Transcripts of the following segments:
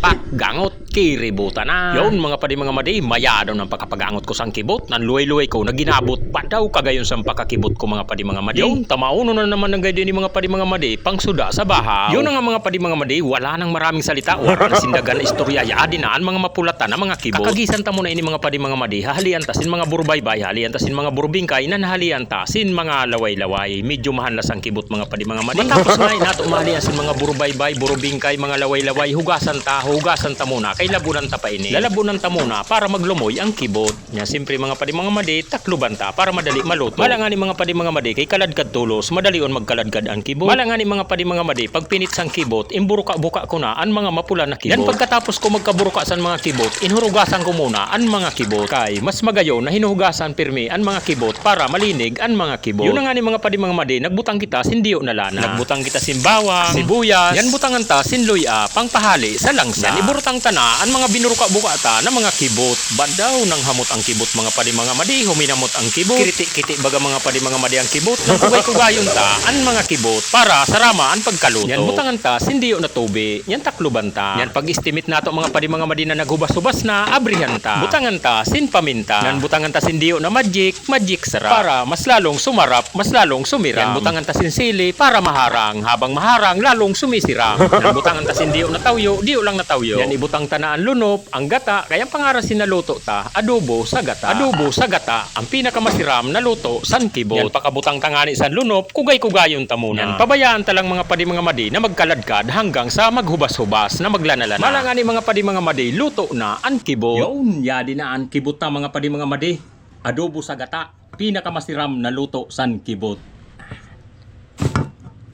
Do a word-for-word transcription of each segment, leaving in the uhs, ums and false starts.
Paggangot, kiributan na. Yaun, mga padi, mga madi, mayada on an pakapagangot ku san kibut, nan luway-luway ku na ginabut, padaw ka gayon san pakakibut ku, mga padi, mga madi. Yaun, tamaonon na naman an gaydin ini, mga padi, mga madi, pangsuda sa bahaw. Yaun na nga, mga padi, mga madi, wala nang maraming salita, wala nang sindagan na istorya, ya, adi na an mga mapulatan na mga kibut. Kakagisan ta muna ini, mga padi, mga madi, hahalian ta sin mga burubaybay, hahalian ta sin mga burubingkay, nan hahalian ta sin mga laway-laway. Medyo mahanlas an kibut, mga padi, mga madi. Matapos ngani natu' mahalian sin mga burubaybay, burubingkay, mga laway-laway, hugasan ta, hugasan ta muna, kay labunan ta pa ini. Lalabunan ta muna para maglumoy an kibut. Nya, siyempre, mga padi, mga madi, takluban ta para madali maluto. Mala ngani, mga padi, mga madi, kay kaladkad tulos, madali on magkaladkad an kibut. Mala ngani, mga padi, mga madi, pagpinit san kibut, inburuka-buka ku na an mga mapula na kibut. Yan, pagkatapos ku magkaburuka san mga kibut, inhurugasan ku muna an mga kibut. Kay mas magayon na hinuhugasan pirmi an mga kibut para malinig an mga kibut. Yaun na ngani, mga padi, mga madi, nagbutang kita sin diyo na lana. Nagbutang kita sin bawang, sibuyas. Yan, butangan ta sin luy-a, pangpahali sa langsa. Yan, iburutang ta na an mga binuruka-buka ta na mga kibut. Badaw, nanghamot an kibut, mga padi, mga madi, huminamot an kibut. Kiriti-kiti baga, mga padi, mga madi, an kibut. Nangkugay-kugayon ta an mga kibut para sarama an pagkaluto. Yan, butangan ta sin diyo na tubi. Yan, takluban ta. Yan, pag-estimate natu', mga padi, mga madi, na naghubas-hubas na, abrihan ta. Butangan ta sin paminta. Yan, butangan ta sin diyo na magic, magic sarap. Para mas lalong sumarap, mas lalong sumiram. Yan, butangan ta sin sili para maharang. Habang maharang, lalong sumisiram. Yan, butangan ta sin diyo na tawyo, diyo lang na tawyo. Yan, ibutang ta na an lunop, an gata, kay an pangaran sin naluto ta, adobo sa gata. Adobo sa gata, an pinakamasiram na luto san kibut. Yan, pakabutang ta ngani san lunop, kugay-kugayon ta muna. Yan, pabayaan ta lang, mga padi, mga madi, na magkaladkad hanggang sa maghubas-hubas, na maglana-lana. Mala ngani, mga padi, mga madi, luto na an kibut. Yaun, yadi na an kibut ta, mga padi, mga madi. Adobo sa gata, pinakamasiram na luto san kibut.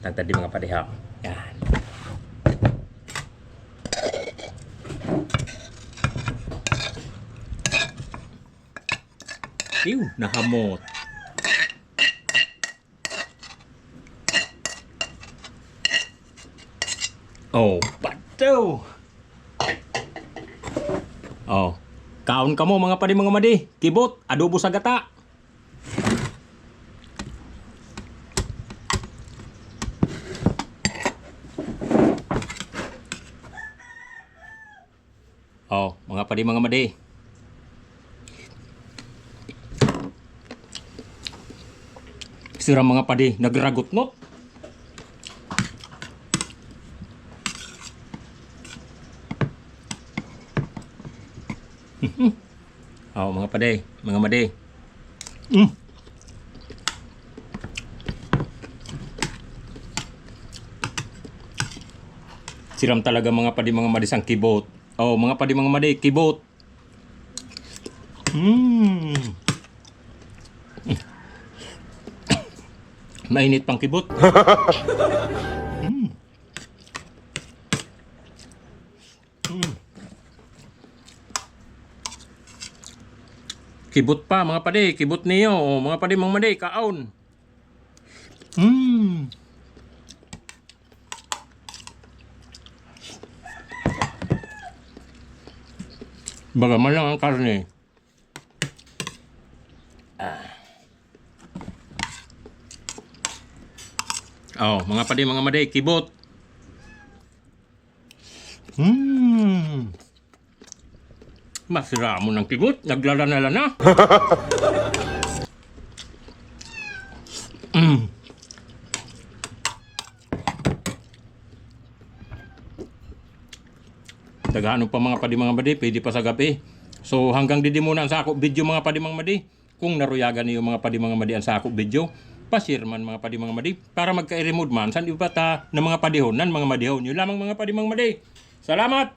Tantad di, mga padi, ha. Yan. Iw, nahamot. Oh, badaw. Oh. Kaon kamo, mga padi, mga madi. Kibut, adobo sa gata. Oh, mga padi, mga madi. Siram, mga padi, nagragutnot. Oh, mga padi, mga madi. Mm. Siram talaga, mga padi, mga madi, san kibut. Oh, mga padi, mga madi, kibut. Mm. Mainit pang kibut. Mm. Mm. Kibut pa, mga padi, kibut niyo. O, mga padi, mga madi, kaon. Mm. Baga man lang an karne. Ah. Oh, mga padi, mga madi, kibut. Hmm. Masiram an kibut, naglalana-lana. Mm. Daghan pa, mga padi, mga madi, pwede pa sa gab-i. So, hanggang didi muna an saku' video, mga padi, mga madi. Kung naruyagan niyo, mga padi, mga madi, an saku' video, pa-share man, mga padi, mga madi, para magkairimod man san iba ta na mga padihon nan mga madihon niyo lamang, mga padi, mga madi. Salamat!